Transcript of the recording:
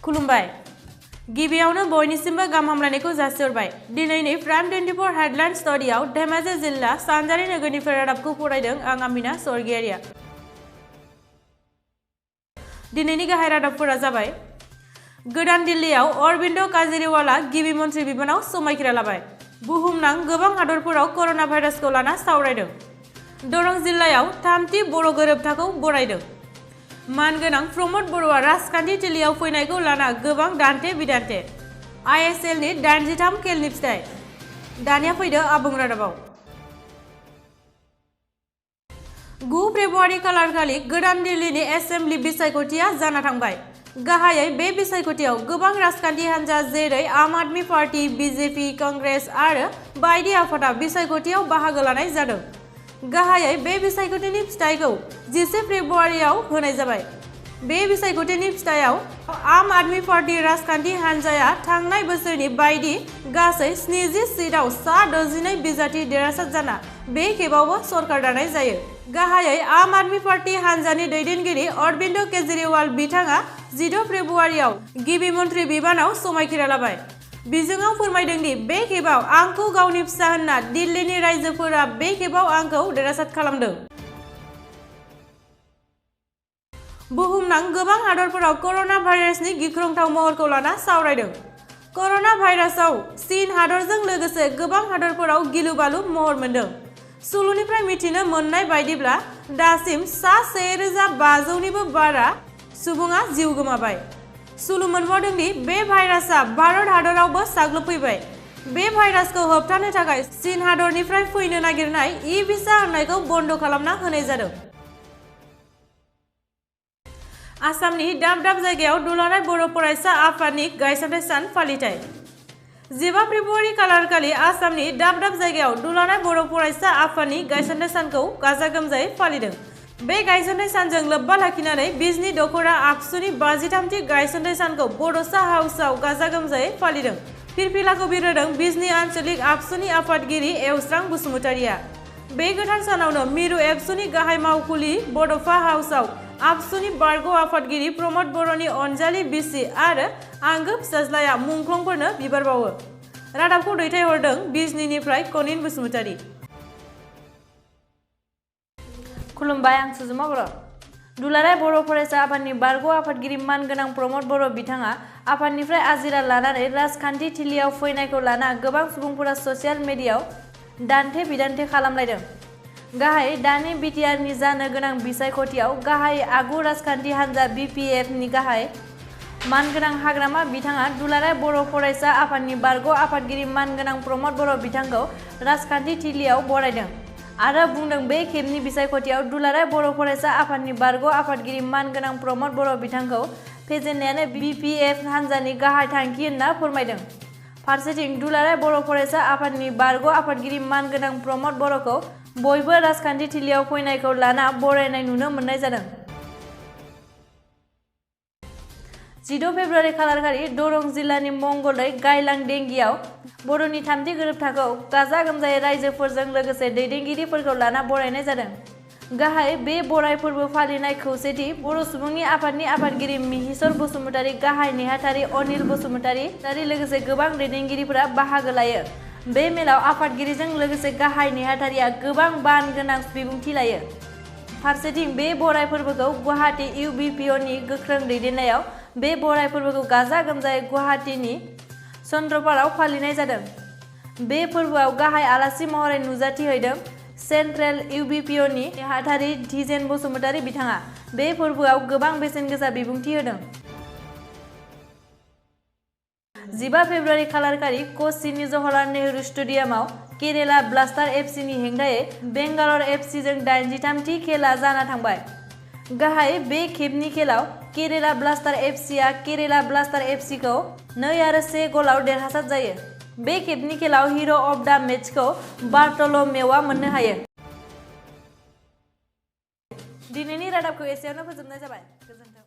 खुलुमबाय गिबियावनो बयनिसिमबो गाहाम हामलायनायखौ जासिहरबाय। दिनैनि प्राइम 24 हेडलाइन स्टडियाव धेमाजि जिल्ला सानजारि नोगोरनिफ्राय रादाबखौ फरायदों आं आमिना स्वर्गियारिया। दिनैनि गाहाय रादाबफोरा जाबाय गोदान दिल्लीयाव अरबिन्द केजरीवालआ गिबि मन्त्रि बिबानाव समायखिरा लाबाय। बुहुमनां गोबां हादरफोराव कर'ना भाइरासखौ लाना सावरायदों। दरं जिल्लायाव थामथि बर' गोरोबथाखौ बरायदों। मानगोनां प्रमद बर'आ राजखान्थि थिलियाव फैनायखौ लाना गोबां दान्थे बिदान्थे। ISLनि 83 खेलनि फिथाइ। दानिया फैदो आबुं रादाबाव। 9 फेब्रुवारि खालारखालि गोदान दिल्लीनि एसेम्बलि बिसायख'थिया जाना थांबाय। गाहायै बे बिसायख'थियाव गोबां राजखान्थि हान्जा जेरै आम आदमी पार्टी, BJP, कंग्रेस आरो बायदि आफादा बिसायख'थियाव बाहागो लानाय जादों। गाहायै बे बिसायख'थिनि फिथाइखौ 10 फेब्रुवारियाव होनाय जाबाय। बे बिसायख'थिनि फिथाइयाव आम आदमी पार्टी राजखान्थि हान्जाया थांनाय बोसोरनि बायदि गासै 70 सीटआव सा 62 बिजाथि देरहासार जाना बे खेबावबो सरकार दानाय जायो। गाहायै आम आदमी पार्टी हान्जानि दैदेनगिरि अरबिन्द केजरीवाल बिथाङा 14 फेब्रुवारियाव गिबि मन्त्रि बिबानाव समायखिरा लाबाय। बिजोङाव फोरमायदों दि बे खेबाव आंखौ गावनि फिसा होनना दिल्लीनि रायजोफोरा बे खेबाव आंखौ देरहासार खालामदों। बुहुमनां गोबां हादरफोराव कर'ना भाइरासनि गिख्रंथाव महरखौ लाना सावरायदों। कर'ना भाइरासआव चीन हादरजों लोगोसे गोबां हादरफोराव गिलु-बालु महर मोन्दों। सुलुनिफ्राय मिथिनो मोननाय बायदिब्ला दासिम सा 1500निबो बारा सुबुङा जिउ गोमाबाय। सुलु मोनबावदों दि बे भाइरासआ भारत हादरावबो साग्लोबफैबाय। बे भाइरासखौ होबथानो थाखाय चीन हादरनिफ्राय फैनो नागिरनाय इ-भिसा होनायखौ बन्द खालामना होनाय जादों। आसामनि दाब दाब जायगायाव दुलाराय बर' फरायसा आफादनि गायसनथाय सान फालिथाय। 15 फेब्रुवारि खालारखालि आसामनि दाब दाब जायगायाव दुलाराय बर' फरायसा आफादनि गायसनथाय सानखौ गाजा-गोमजायै फालिदों। बे गायसनथाय सानजों लोब्बा लाखिनानै बिजनी दख'रा आबसुनि 53थि गायसनथाय सानखौ बड'सा हाउसआव गाजा-गोमजायै फालिदों। फिरफिलाखौ बिरहोदों बिजनी आन्चलिक आबसुनि आफादगिरि एवस्रां बसुमतारिया। बे गोथार सानावनो मिरु एबसुनि गाहाय मावखुलि बड'फा हाउसआव आबसुनि बारग' आफादगिरि प्रमद बर'नि अनजालि बिसि आरो आंगो फिसाज्लाया मुंख्लंफोरनो बिबार बावो। रादाबखौ दैथायहरदों बिजनीनिफ्राय कनिन बसुमतारि। खुलुमबाय आं सुजुमा बर'। दुलाराय बर' फरायसा आफादनि बारग' आफादगिरि मानगोनां प्रमद बर' बिथाङा आफादनिफ्राय आजिरा लानानै राजखान्थि थिलियाव फैनायखौ लाना गोबां सुबुंफोरा ससियेल मिडियायाव दान्थे बिदान्थे खालामलायदों। गाहायै दानि बिटिआरनि जानो गोनां बिसायख'थियाव गाहाय आगु राजखान्थि हान्जा BPFनि गाहाय मानगोनां हाग्रामा बिथाङा दुलाराय बर' फरायसा आफादनि बारग' आफादगिरि मानगोनां प्रमद बर' बिथांखौ राजखान्थि थिलियाव बरायदों आरो बुंदों बे खेबनि बिसायख'थियाव दुलाराय बर' फरायसा आफादनि बारग' आफादगिरि मानगोनां प्रमद बर' बिथांखौ फेजेननायानो BPF हान्जानि गाहाय थांखि होनना फोरमायदों। फारसेथिं दुलाराय बर' फरायसा आफादनि बारग' आफादगिरि मानगोनां प्रमद बर'खौ बयबो राजखान्थि थिलियाव फैनायखौ लाना बरायनाय नुनो मोननाय जादों। 14 फेब्रुवारि खालारखालि दरं जिल्लानि मंगलदै गायलां देंगियाव बर'नि थामथि गोरोबथाखौ गाजा-गोमजायै रायजोफोरजों लोगोसे दैदेनगिरिफोरखौ लाना बरायनाय जादों। गाहाय बे बराय फोरबो फालिनाय खौसेथि बर' सुबुंनि आफादनि आफादगिरि मिहिसर बसुमतारि, गाहाय नेहाथारि अनिल बसुमतारि लोगोसे गोबां दैदेनगिरिफोरा बाहागो लायो। बे मेलाव आफादगिरिजों लोगोसे गाहाय नेहाथारिया गोबां मान गोनां बिबुंथि लायो। फारसेथिं बे बराय फोरबोखौ गुवाहाटी UBPOनि गोख्रों दैदेननायाव बे बराय फोरबोखौ गाजा-गोमजायै गुवाहाटीनि चन्द्रपाड़ाव फालिनाय जादों। बे फोरबोआव गाहाय आलासि महरै नुजाथिहैदों सेन्ट्रेल UBPOनि नेहाथारि धिजेन बसुमतारि बिथाङा बे फोरबोआव गोबां बेसेन गोसा बिबुंथि होदों। 15 फेब्रुवारि खालारखालि क'च्चिनि जवाहरलाल नेहरू स्टेडियामाव केरेला ब्लास्टार FCनि हेंथायै बेंगालर FCजों 83थि खेला जाना थांबाय। गाहाय बे खेबनि खेलाव केरेला ब्लास्टार FCआ केरेला ब्लास्टार FCखौ 2-1 गलाव देरहासार जायो। बे खेबनि खेलाव हिर' अफ दा मेचखौ बार्टल'मेउआ मोननो हायो। दिनैनि रादाबखौ एसेयावनो फोजोबनाय जाबाय। गोजोन्थों।